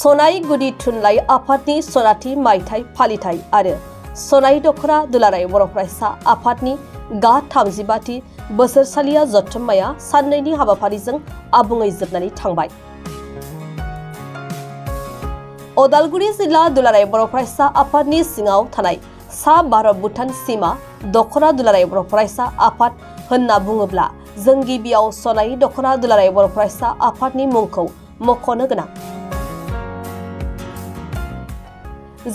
सनाई गुदि थुनलाइ आफादनि सनाथि मायथाइ फालिथाइ आरो सनाई दखना दुलाराय बर' फरायसा आफादनि गा 35थि बोसोरसालिया जथुम्माया साननैनि हाबाफारिजों आबुङै जोबनानै थांबाय। अदालगुरि जिल्ला दुलाराय बर' फरायसा आफादनि सिङाव थानाय सा भारत भुटान सीमा दखना दुलाराय बर' फरायसा आफाद होनना बुङोब्ला जों गिबियाव सनाई दखना दुलाराय बर' फरायसा आफादनि मुंखौ मख'नो गोनां।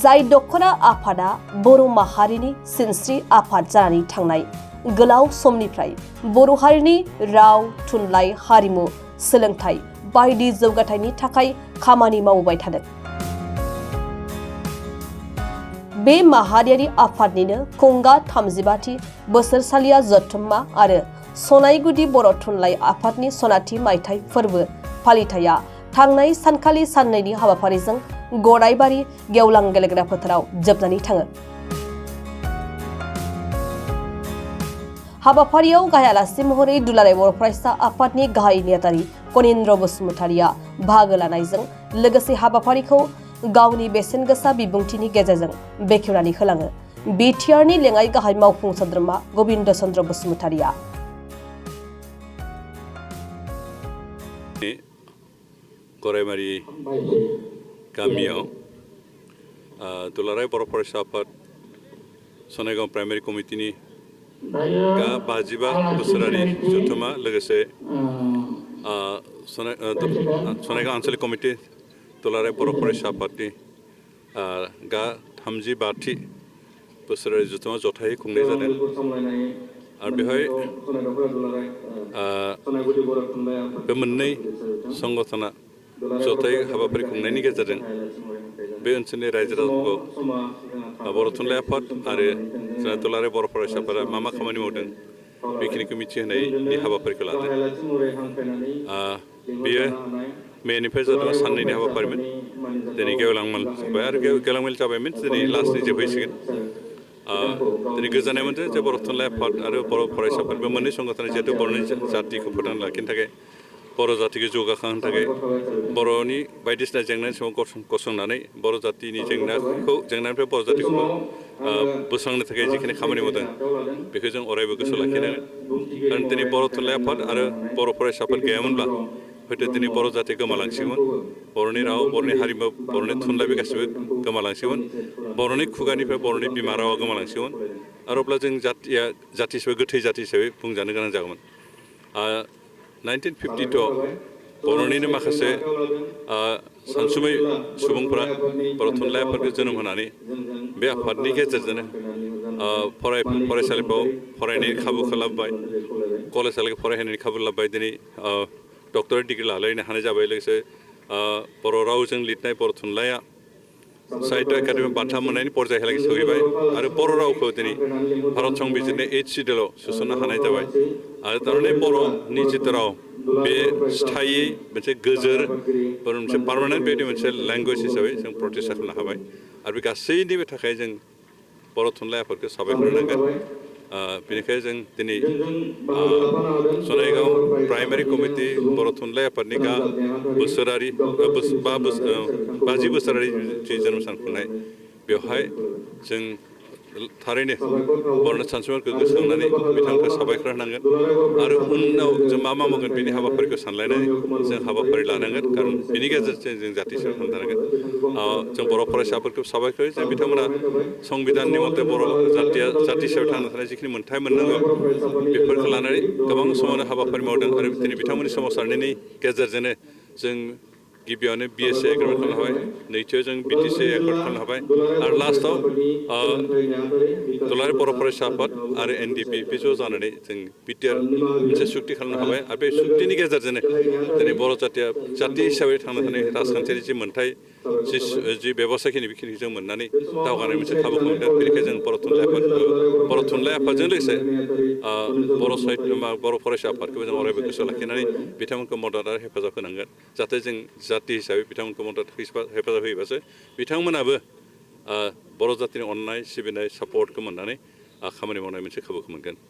जाय दखना आफादा बर' माहारिनि सिनस्रि आफाद जानानै थांनाय गोलाव समनिफ्राय बर' हारिनि राव, थुनलाइ, हारिमु, सोलोंथाइ बायदि जौगाथायनि थाखाय खामानि मावबाय थादों। बे माहारियारि आफादनिनो खुंगा 35थि बोसोरसालिया जथुम्मा आरो सनाई गुदि बर' थुनलाइ आफादनि सनाथि मायथाइ फोरबो फालिथाया थांनाय सानखालि साननैनि हाबाफारिजों गरायबारि गेवलां गेलेग्रा फोथाराव जोबनानै थाङो। हाबाफारियाव गाहाय आलासि महरै दुलाराय बर' फरायसा आफादनि गाहाय नेहाथारि कनिन्द्र बसुमतारिया बाहागो लानायजों लोगोसे हाबाफारिखौ गावनि बेसेन गोसा बिबुंथिनि गेजेरजों बेखेवनानै होलाङो। बिटिआरनि लेङाइ गाहाय मावफुं सोद्रोमा गबिन्द चन्द्र बसुमतारिया गरायमारी गामियाव दुलाराय बर' फरायसा आफाद सनाइगाव प्राइमारि कमिटिनि गा 55 बोसोरारि जथुम्मा लोगोसे सनाइगाव आनसलिक कमिटि दुलाराय बर' फरायसा आफादनि गा 35थि बोसोरारि जथुम्मा जथायै खुंनाय जादों आरो बेवहाय बे मोननै संगठना जथाय हाबाफारि खुंनायनि गेजेरजों बे ओनसोलनि रायजो राजाखौ बर' थुनलाइ आफाद आरो जोंहा दुलाराय बर' फरायसा आफादा मा खामानि मावदों बेखिनिखौ मिथिहोनायनि हाबाफारिखौ लादों। बेयो मेनिफ्राय जादों साननैनि हाबाफारिमोन। दिनै गेवलां मेल जाबाय आरो गेवलां मेल जाबायमोन दिनै लास्टनि जोबहैसिगोन। दिनै गोजोननाय मोनदों जे बर' थुनलाइ आफाद आरो बर' फरायसाफोर बे मोननै संगठना जिहेतु बर'नि जातिखौ फोथांना लाखिनो थाखाय बर' जातिखौ जौगाखांहोनो थाखाय बर'नि बायदिसिना जेंनानि समाव गसंनानै बर' जातिनि जेंनानिफ्राय बर' जातिखौ बोस्रांनो थाखाय जिखिनि खामानि मावदों बेखौ जों अरायबो गोसोआव लाखिनांगोन। खारन दिनै बर' थुनलाइ आफाद आरो बर' फरायसाफोर गैयामोनब्ला हयथ' दिनै बर' जातिया गोमालांसिगौमोन। बर'नि राव, बर'नि हारिमु, बर'नि थुनलाइ बे गासैबो गोमालांसिगौमोन। बर'नि खुगानिफ्राय बर'नि बिमा रावा गोमालांसिगौमोन आरो अब्ला जों जाति हिसाबै गोथै जाति हिसाबै बुंजानो गोनां जागौमोन। 1952 बर'निनो माखासे सानसुमै सुबुंफोरा बर' थुनलाइ आफादखौ जोनोम होनानै बे आफादनि गेजेरजोंनो फरायसालिफ्राव फरायनायनि खाबुखौ लाबोबाय, कलेजाव फरायहोनायनि खाबु लाबोबाय। दिनै डक्टरेट डिग्रि लालायनो हानाय जाबाय। लोगोसे बर' रावजों लिरनाय बर' थुनलाइया साहित्य एकाडेमि बान्था मोननायनि पर्यायहालागै सहैबाय आरो बर' रावखौ दिनै भारत संबिजिरनि 8th सिडिउलाव सोसननो हानाय जाबाय आरो थारमाने बर'नि जिथु राव बे स्थायि मोनसे गोजोर मोनसे पार्मानेन्ट बेबायदि मोनसे लेंगुवेज हिसाबै जों प्रतिष्ठा खालामनो हाबाय आरो बे गासैनिबो थाखाय जों बर' थुनलाइ आफादखौ साबायखर होनांगोन। बेनिखायनो जों दिनै सनाइगाव प्राइमारि कमिटि बर' थुनलाइ आफादनि गा बोसोरारि 50 बोसोरारि जि जोनोम सान खुंनाय बेवहाय जों थारैनो बर'नि सानसुमैफोरखौ गोसोखांनानै बिथांमोनखौ साबायखर होनांगोन आरो उनाव जों मा मावगोन बेनि हाबाफारिखौ सानलायनानै जों हाबाफारि लानांगोन। खारन बेनि गेजेरजों जों जाति हिसाबै थांनो हानांगोन। जों बर' फरायसाफोरखौ साबायखर होयो जे बिथांमोना संबिधाननि मथे बर' जाति हिसाबै थांना थानाय जिखिनि मोनथाय मोननांगौ बेफोरखौ लानानै गोबां समावनो हाबाफारि मावदों आरो दिनै बिथांमोननि सोमावसारनायनि गेजेरजोंनो जों गिबियावनो BSc एग्रिमेन्ट खालामनो हाबाय, नैथियाव जों BTC एकर्ड खालामनो हाबाय आरो लास्टआव दुलाराय बर' फरायसा आफाद आरो NDP बे ज' जानानै जों BTR मोनसे सुक्ति खालामनो हाबाय आरो बे सुक्तिनि गेजेरजोंनो दिनै बर' जातिया जाति हिसाबै थांना थानाय राजखान्थियारि जि मोनथाय जि बेबस्थाखिनि बेखिनिखौ जों मोननानै दावगानाय मोनसे खाबुखौ मोनदों। बेनिखायनो जों बर' थुनलाइ आफादजों लोगोसे बर' फरायसा आफादखौबो जों अरायबो गोसोआव लाखिनानै बिथांमोनखौ मदद आरो हेफाजाब होनांगोन। जाहाथे जों जाति हिसाबै बिथांमोनखौ मदद हेफाजाब होयोबासो बिथांमोनाबो बर' जातिनि अननाय सिबिनाय सापर्टखौ मोननानै खामानि मावनाय मोनसे खाबुखौ मोनगोन।